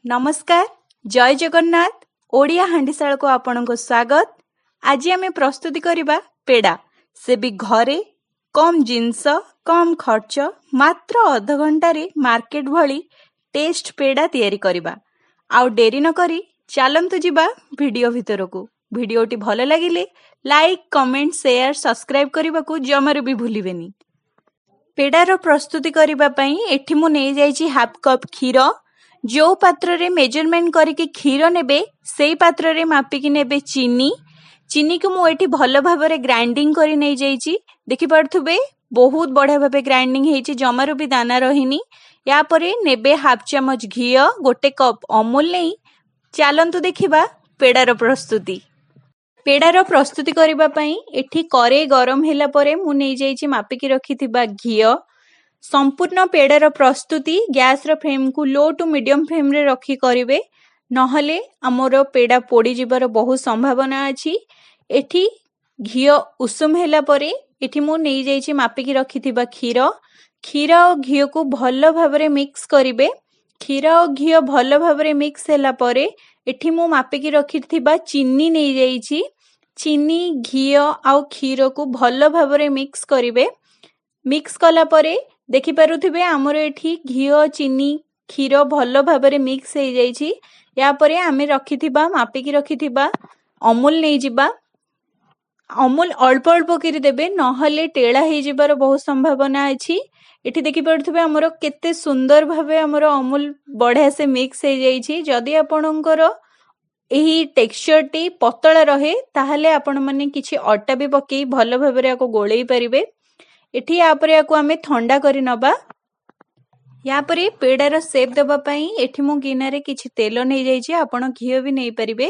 ନମସ୍କାର, ଜୟ ଜଗନ୍ନାଥ। ଓଡ଼ିଆ ହାଣ୍ଡିଶାଳକୁ ଆପଣଙ୍କୁ ସ୍ୱାଗତ। ଆଜି ଆମେ ପ୍ରସ୍ତୁତି କରିବା ପେଡ଼ା, ସେ ବି ଘରେ, କମ୍ ଜିନିଷ, କମ୍ ଖର୍ଚ୍ଚ, ମାତ୍ର ଅଧଘଣ୍ଟାରେ ମାର୍କେଟ ଭଳି ଟେଷ୍ଟ ପେଡ଼ା ତିଆରି କରିବା। ଆଉ ଡେରି ନକରି ଚାଲନ୍ତୁ ଯିବା ଭିଡ଼ିଓ ଭିତରକୁ। ଭିଡ଼ିଓଟି ଭଲ ଲାଗିଲେ ଲାଇକ୍, କମେଣ୍ଟ, ସେୟାର, ସବସ୍କ୍ରାଇବ୍ କରିବାକୁ ଜମାରୁ ବି ଭୁଲିବେନି। ପେଡ଼ାର ପ୍ରସ୍ତୁତି କରିବା ପାଇଁ ଏଠି ମୁଁ ନେଇଯାଇଛି ହାଫ୍ କପ୍ କ୍ଷୀର। ଯେଉଁ ପାତ୍ରରେ ମେଜରମେଣ୍ଟ କରିକି କ୍ଷୀର ନେବେ, ସେଇ ପାତ୍ରରେ ମାପିକି ନେବେ ଚିନି। ଚିନିକୁ ମୁଁ ଏଠି ଭଲ ଭାବରେ ଗ୍ରାଇଣ୍ଡିଙ୍ଗ କରି ନେଇଯାଇଛି। ଦେଖିପାରୁଥିବେ, ବହୁତ ବଢ଼ିଆ ଭାବେ ଗ୍ରାଇଣ୍ଡିଙ୍ଗ ହେଇଛି, ଜମାରୁ ବି ଦାନା ରହିନି। ୟା ପରେ ନେବେ ହାଫ୍ ଚାମଚ ଘିଅ, 1 କପ୍ ଅମୁଲ ନେଇ ଚାଲନ୍ତୁ ଦେଖିବା ପେଡ଼ାର ପ୍ରସ୍ତୁତି। ପେଡ଼ାର ପ୍ରସ୍ତୁତି କରିବା ପାଇଁ ଏଠି କରେଇ ଗରମ ହେଲା ପରେ ମୁଁ ନେଇଯାଇଛି ମାପିକି ରଖିଥିବା ଘିଅ। ସମ୍ପୂର୍ଣ୍ଣ ପେଡ଼ାର ପ୍ରସ୍ତୁତି ଗ୍ୟାସର ଫ୍ଲେମ୍କୁ ଲୋ ଟୁ ମିଡ଼ିୟମ୍ ଫ୍ଲେମ୍ରେ ରଖି କରିବେ, ନହେଲେ ଆମର ପେଡ଼ା ପୋଡ଼ିଯିବାର ବହୁତ ସମ୍ଭାବନା ଅଛି। ଏଠି ଘିଅ ଉଷୁମ ହେଲା ପରେ ଏଠି ମୁଁ ନେଇଯାଇଛି ମାପିକି ରଖିଥିବା କ୍ଷୀର। କ୍ଷୀର ଆଉ ଘିଅକୁ ଭଲ ଭାବରେ ମିକ୍ସ କରିବେ। କ୍ଷୀର ଆଉ ଘିଅ ଭଲ ଭାବରେ ମିକ୍ସ ହେଲା ପରେ ଏଠି ମୁଁ ମାପିକି ରଖିଥିବା ଚିନି ନେଇଯାଇଛି। ଚିନି, ଘିଅ ଆଉ କ୍ଷୀରକୁ ଭଲ ଭାବରେ ମିକ୍ସ କରିବେ। ମିକ୍ସ କଲା ପରେ ଦେଖିପାରୁଥିବେ, ଆମର ଏଠି ଘିଅ, ଚିନି, କ୍ଷୀର ଭଲ ଭାବରେ ମିକ୍ସ ହେଇଯାଇଛି। ୟା ପରେ ଆମେ ରଖିଥିବା ମାପିକି ରଖିଥିବା ଅମୁଲ ନେଇଯିବା। ଅମୁଲ ଅଳ୍ପ ଅଳ୍ପ କରି ଦେବେ, ନହେଲେ ଟେଳା ହେଇଯିବାର ବହୁତ ସମ୍ଭାବନା ଅଛି। ଏଠି ଦେଖିପାରୁଥିବେ, ଆମର କେତେ ସୁନ୍ଦର ଭାବେ ଆମର ଅମୁଲ ବଢ଼ିଆ ସେ ମିକ୍ସ ହେଇଯାଇଛି। ଯଦି ଆପଣଙ୍କର ଏହି ଟେକ୍ସଚରଟି ପତଳା ରହେ, ତାହେଲେ ଆପଣମାନେ କିଛି ଅଟା ବି ପକେଇ ଭଲ ଭାବରେ ୟାକୁ ଗୋଳେଇ ପାରିବେ। ଏଠି ୟାପରେ ୟାକୁ ଆମେ ଥଣ୍ଡା କରି ନବା। ୟା ପରେ ପେଡ଼ାର ସେପ୍ ଦେବା ପାଇଁ ଏଠି ମୁଁ ଗିନାରେ କିଛି ତେଲ ନେଇଯାଇଛି। ଆପଣ ଘିଅ ବି ନେଇପାରିବେ।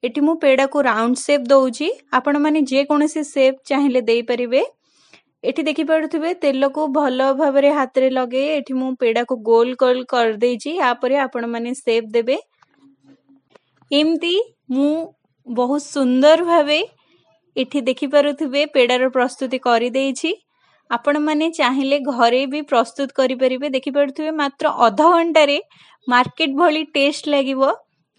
ଏଠି ମୁଁ ପେଡ଼ାକୁ ରାଉଣ୍ଡ ସେପ୍ ଦଉଛି। ଆପଣମାନେ ଯେକୌଣସି ସେପ୍ ଚାହିଁଲେ ଦେଇପାରିବେ। ଏଠି ଦେଖିପାରୁଥିବେ, ତେଲକୁ ଭଲ ଭାବରେ ହାତରେ ଲଗେଇ ଏଠି ମୁଁ ପେଡ଼ାକୁ ଗୋଲ ଗୋଲ କରିଦେଇଛି। ୟାପରେ ଆପଣମାନେ ସେପ୍ ଦେବେ। ଏମିତି ମୁଁ ବହୁତ ସୁନ୍ଦର ଭାବେ ଏଠି ଦେଖିପାରୁଥିବେ, ପେଡ଼ାର ପ୍ରସ୍ତୁତି କରିଦେଇଛି। ଆପଣମାନେ ଚାହିଁଲେ ଘରେ ବି ପ୍ରସ୍ତୁତ କରିପାରିବେ। ଦେଖିପାରୁଥିବେ, ମାତ୍ର ଅଧଘଣ୍ଟାରେ ମାର୍କେଟ ଭଳି ଟେଷ୍ଟ ଲାଗିବ।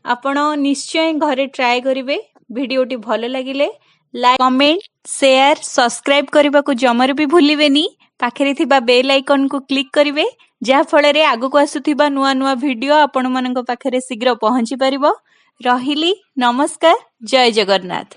ଆପଣ ନିଶ୍ଚୟ ଘରେ ଟ୍ରାଏ କରିବେ। ଭିଡ଼ିଓଟି ଭଲ ଲାଗିଲେ ଲାଇକ୍, କମେଣ୍ଟ, ସେୟାର, ସବସ୍କ୍ରାଇବ୍ କରିବାକୁ ଜମାରୁ ବି ଭୁଲିବେନି। ପାଖରେ ଥିବା ବେଲ୍ ଆଇକନ୍କୁ କ୍ଲିକ୍ କରିବେ, ଯାହାଫଳରେ ଆଗକୁ ଆସୁଥିବା ନୂଆ ନୂଆ ଭିଡ଼ିଓ ଆପଣମାନଙ୍କ ପାଖରେ ଶୀଘ୍ର ପହଞ୍ଚି ପାରିବ। ରହିଲି, ନମସ୍କାର, ଜୟ ଜଗନ୍ନାଥ।